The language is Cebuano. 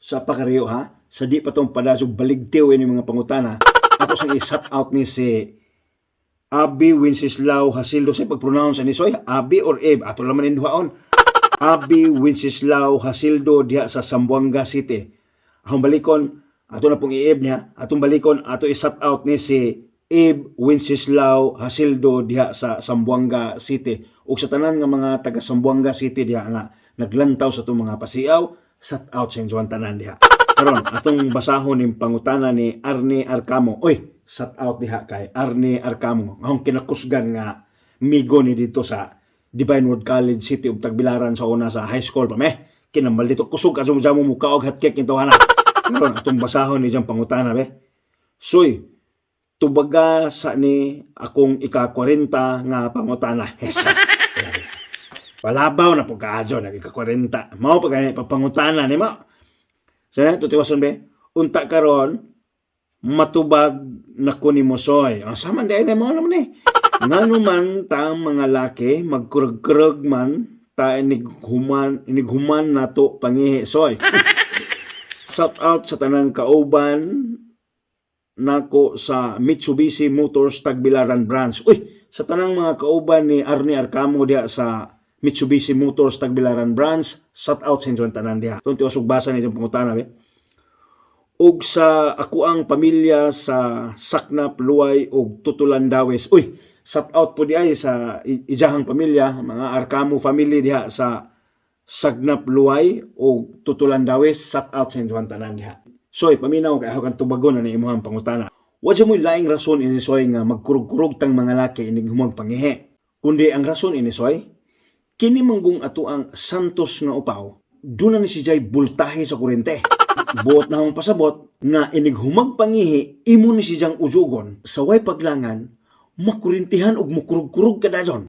Sa pakariyo ha, sa di pa tong padasog baligtiw ini mga pangutana, ato sang i-shout out ni si Abi Wenceslao Hasildo. Sa pag-pronounce ani soy, Abi or Abe, ato laman duhaon. Abi Wenceslao Hasildo diha sa Zamboanga City. Akong balikon, ato na pong i-Abe niya, atong balikon, ato i-shout out ni si Abe Wenceslao Hasildo diha sa Zamboanga City. Ug sa tanan nga mga taga Zamboanga City diha nga naglantaw sa atong mga pasiaw, shout out sa inyong tanan diha. Karon, atong basahon ning pangutana ni Arnie Arcamo. Oy, shout out diha kay Arnie Arcamo. Akong kinakusgan nga migo ni dito sa Divine Word College, City of Tagbilaran, sa una sa high school pa me. Kinamal dito kusog adto mo muka og hotcake nito ana. Karon, atong basahon ni diyang pangutana be. Soy, tubaga sa ni akong ika-40 nga pangutana. Hesa. Palabaw na po kaadyo nag ika-40. Mao pa gani pagpangutana ni mo. Sa tutiwason be. Unta karon matubag na ko ni Mosoy. Ang sama di ay mo naman eh. Ngano man ta ang mga laki magkurog-kurog man ta inighuman inighuman nato pangihi, soy? Shout out sa tanang kauban nako sa Mitsubishi Motors Tagbilaran branch. Uy, sa tanang mga kauban ni Arnie Arcamo diha sa Mitsubishi Motors Tagbilaran branch, shout out sa inyong tanan diha. Tunti usog basa ni itong pangutana be. Ug sa ako ang pamilya sa Saknap, Luay ug Tutulan Dawes. Uy, shout out po di ay sa ijahang pamilya, mga Arcamo family diha sa Sagnap Luay ug Tutulan Dawes, shout out sa inyong tanan diha. Soy, paminaw kay ako kang tubagon na ni imuhang pangutana. Wa jud mo'y laing rason ini soy nga magkurog-kurog tang mga laki inig humang pangihi. Kundi ang rason ini soy, kini manggong ato ang santos nga upaw, duna ni si Jay bultahe sa kuryente. Buot na akong pasabot nga inig humag pangihi imo ni si Jang ujugon sa way paglangan makurintihan og mukurog-kurog ka dayon.